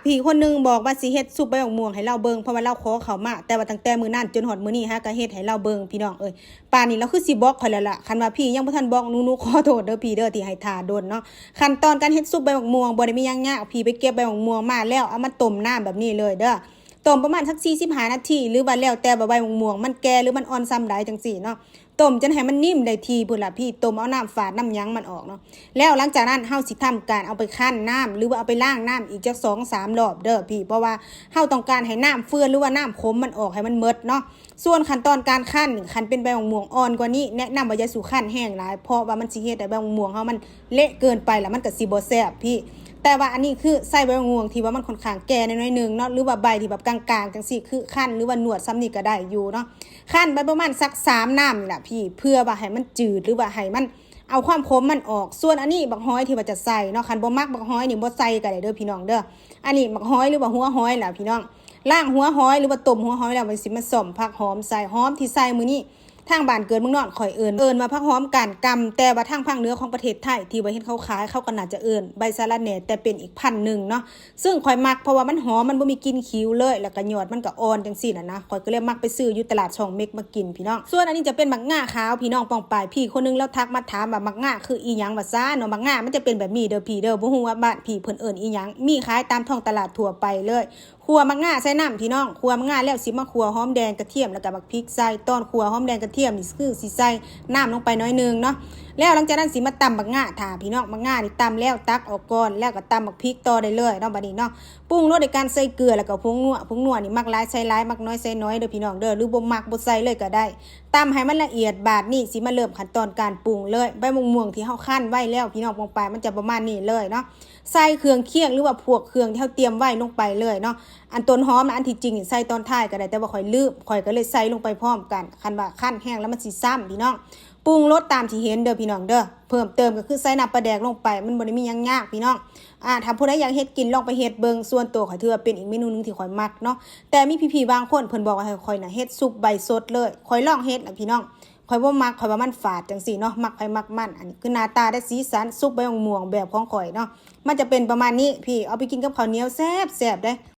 ພີ່ຄົນໜຶ່ງບອກວ່າຊິເຮັດຊຸບໃບໝາກມ່ວງໃຫ້ລາວເບິ່ງ ເພາະວ່າລາວຂໍເຂົ້າມາ ແຕ່ວ່າຕັ້ງແຕ່ມື້ນັ້ນຈົນຮອດມື້ນີ້ ຫາກະເຮັດໃຫ້ລາວເບິ່ງ ພີ່ນ້ອງເອີຍ. ປານນີ້ລາວຄືຊິບລັອກຂ້ອຍແລ້ວລະ. ຄັນວ່າພີ່ຍັງບໍ່ທັນບລັອກ ໜູ ໜູຂໍໂທດເດີພີ່ເດີ ທີ່ໃຫ້ຖ້າດົນເນາະ. ຂັ້ນຕອນການເຮັດຊຸບໃບໝາກມ່ວງບໍ່ໄດ້ມີຫຍັງຍາກ ພີ່ໄປເກັບໃບໝາກມ່ວງມາແລ້ວ ເອົາມາຕົ້ມນ້ຳແບບນີ້ເລີຍເດີ. ຕົ້ມປະມານສັກສີ່ສິບຫ້ານາທີ ຫຼືວ່າແລ້ວແຕ່ວ່າໃບໝາກມ່ວງມັນແກ່ ຫຼືມັນອ່ອນຊ່ຳໃດຈັ່ງຊີ້ເນາະ. ຕົ້ມຈົນໃຫ້ມັນນິ້ມໄດ້ທີ່ພຸ້ນລະພີ່ ຕົ້ມເອົານ້ຳຝາດນ້ຳຫຍັງມັນອອກເນາະ. ແລ້ວຫຼັງຈາກນັ້ນເຮົາຊິທຳການເອົາໄປຄັ້ນນ້ຳ ຫຼືວ່າເອົາໄປລ້າງນ້ຳອີກຈັກສອງສາມລອບເດີພີ່ ເພາະວ່າເຮົາຕ້ອງການໃຫ້ນ້ຳເຟືອນ ຫຼືວ່ານ້ຳຂົມມັນອອກໃຫ້ມັນໝົດເນາະ. ສ່ວນຂັ້ນຕອນການຄັ້ນນີ້ ຄັນເປັນໃບໝາກມ່ວງອ່ອນກວ່ານີ້ ແນະນຳວ່າຢ່າສູ່ຄັ້ນແຮງຫຼາຍ ເພາະວ່າມັນຊິເຮັດໃຫ້ໃບໝາກມ່ວງເຮົາມັນເລະເກີນໄປ ແລ້ວມັນກໍຊິບໍ່ແຊບພີ່. ແຕ່ວ່າອັນນີ້ຄືໃສ່ໃບໝາກມ່ວງທີ່ວ່າມັນຂ້ອນຂ້າງແກ່ໜ້ອຍໆໜຶ່ງເນາະ ຫຼືວ່າໃບທີ່ແບບກາງໆຈັ່ງຊີ້ ຄືຄັ້ນ ຫຼືວ່ານວດຊ່ຳນີ້ກໍໄດ້ຢູ່ເນາະ. ຄັ້ນໄປປະມານສັກສາມນ້ຳນີ້ລະພີ່ ເພື່ອວ່າໃຫ້ມັນຈືດ ຫຼືວ່າໃຫ້ມັນເອົາຄວາມຂົມມັນອອກ. ສ່ວນອັນນີ້ບັກຫອຍທີ່ວ່າຈະໃສ່ເນາະ ຄັນບໍ່ມັກບັກຫອຍນີ້ບໍ່ໃສ່ກໍໄດ້ເດີພີ່ນ້ອງເດີ. ອັນນີ້ບັກຫອຍ ຫຼືວ່າຫົວຫອຍລະພີ່ນ້ອງ ລ້າງຫົວຫອຍ ຫຼືວ່າຕົ້ມຫົວຫອຍແລ້ວ ມັນຊິມາສ້ອມຜັກຫອມໃສ່. ຫອມທີ່ໃສ່ມື້ນີ້ ທາງບ້ານເກີດເມືອງນອນຂ້ອຍເອີ້ນ ເອີ້ນວ່າຜັກຫອມກ້ານກຳ ແຕ່ວ່າທາງພາກເໜືອຂອງປະເທດໄທທີ່ວ່າເຫັນເຂົາຂາຍ ເຂົາກໍໜ້າຈະເອີ້ນໃບສະລະແໜ່ ແຕ່ເປັນອີກພັນໜຶ່ງເນາະ. ຊຶ່ງຂ້ອຍມັກ ເພາະວ່າມັນຫອມ ມັນບໍ່ມີກິ່ນຂິວເລີຍ ແລ້ວກໍຍອດມັນກໍອ່ອນຈັ່ງຊີ້ນະນະ. ຂ້ອຍກໍເລີຍມັກໄປຊື້ຢູ່ຕະຫຼາດຊ່ອງເມັກມາກິນພີ່ນ້ອງ. ສ່ວນອັນນີ້ຈະເປັນໝາກງາຂາວພີ່ນ້ອງປ້ອງປາຍ. ພີ່ຄົນໜຶ່ງລາວທັກມາຖາມວ່າໝາກງາຄືອີຫຍັງວ່າຊັ້ນເນາະ. ໝາກງາມັນຈະເປັນແບບນີ້ເດີພີ່ເດີ ບໍ່ຮູ້ວ່າບ້ານພີ່ເພິ່ນເອີ້ນອີຫຍັງ ມີຂາຍຕາມທ້ອງຕະຫຼາດທົ່ວໄປເລີຍ. ຂົ້ວໝາກງາໃສ່ນ້ຳພີ່ນ້ອງ ຂົ້ວໝາກງາແລ້ວຊິມາຂົ້ວຫອມແດງກະທຽມ ແລ້ວກໍໝາກພິກໃສ່. ຕອນຂົ້ວຫອມແດງກະທຽມນີ້ຄືຊິໃສ່ນ້ຳລົງໄປໜ້ອຍໜຶ່ງເນາະ. ແລ້ວຫຼັງຈາກນັ້ນຊິມາຕຳໝາກງາຖ້າພີ່ນ້ອງ. ໝາກງານີ້ຕຳແລ້ວຕັກອອກກ່ອນ ແລ້ວກໍຕຳໝາກພິກຕໍ່ໄດ້ເລີຍເນາະ. ບັດນີ້ເນາະ ປຸງລົດດ້ວຍການໃສ່ເກືອ ແລ້ວກໍຜົງນົວ ຜົງນົວນີ້ມັກຫຼາຍໃສ່ຫຼາຍ ມັກໜ້ອຍໃສ່ໜ້ອຍເດີພີ່ນ້ອງເດີ ຫຼືບໍ່ມັກບໍ່ໃສ່ເລີຍກໍໄດ້. ຕຳໃຫ້ມັນລະອຽດ ບາດນີ້ຊິມາເລີ່ມຂັ້ນຕອນການປຸງເລີຍ. ໃບໝາກມ່ວງທີ່ເຮົາຄັ້ນໄວ້ແລ້ວພີ່ນ້ອງປ້ອງປາຍ ມັນຈະປະມານນີ້ເລີຍເນາະ. ໃສ່ເຄື່ອງຄຽງ ຫຼືວ່າພວກເຄື່ອງທີ່ເຮົາຕຽມໄວ້ລົງໄປເລີຍເນາະ. ອັນຕົ້ນຫອມນະ ອັນທີ່ຈິງໃສ່ຕອນທ້າຍກໍໄດ້ ແຕ່ວ່າຂ້ອຍລືມ ຂ້ອຍກໍເລີຍໃສ່ລົງໄປພ້ອມກັນ. ຄັນວ່າຄັ້ນແຮງແລ້ວມັນຊິຊ້ຳພີ່ນ້ອງ. ປຸງລົດຕາມທີ່ເຫັນເດີພີ່ນ້ອງເດີ. ເພີ່ມເຕີມກໍຄືໃສ່ນ້ຳປາແດກລົງໄປ ມັນບໍ່ໄດ້ມີຫຍັງຍາກພີ່ນ້ອງ. ອາ ຖ້າຜູ້ໃດຢາກເຮັດກິນລອງໄປເຮັດເບິ່ງ. ສ່ວນຕົວຂ້ອຍຖືວ່າເປັນອີກເມນູໜຶ່ງທີ່ຂ້ອຍມັກເນາະ. ແຕ່ມີພີ່ໆບາງຄົນເພິ່ນບອກວ່າໃຫ້ຂ້ອຍນະເຮັດຊຸບໃບສົດເລີຍ. ຂ້ອຍລອງເຮັດລະພີ່ນ້ອງ ຂ້ອຍບໍ່ມັກ ຂ້ອຍວ່າມັນຝາດຈັ່ງຊີ້ເນາະ ມັກໃຜມັກມັນ. ອັນນີ້ຄືໜ້າຕາ ແລະ ສີສັນຊຸບໃບໝາກມ່ວງແບບຂອງຂ້ອຍເນາະ ມັນຈະເປັນປະມານນີ້ພີ່. ເອົາໄປກິນກັບເຂົ້າໜຽວແຊບໆເດ້.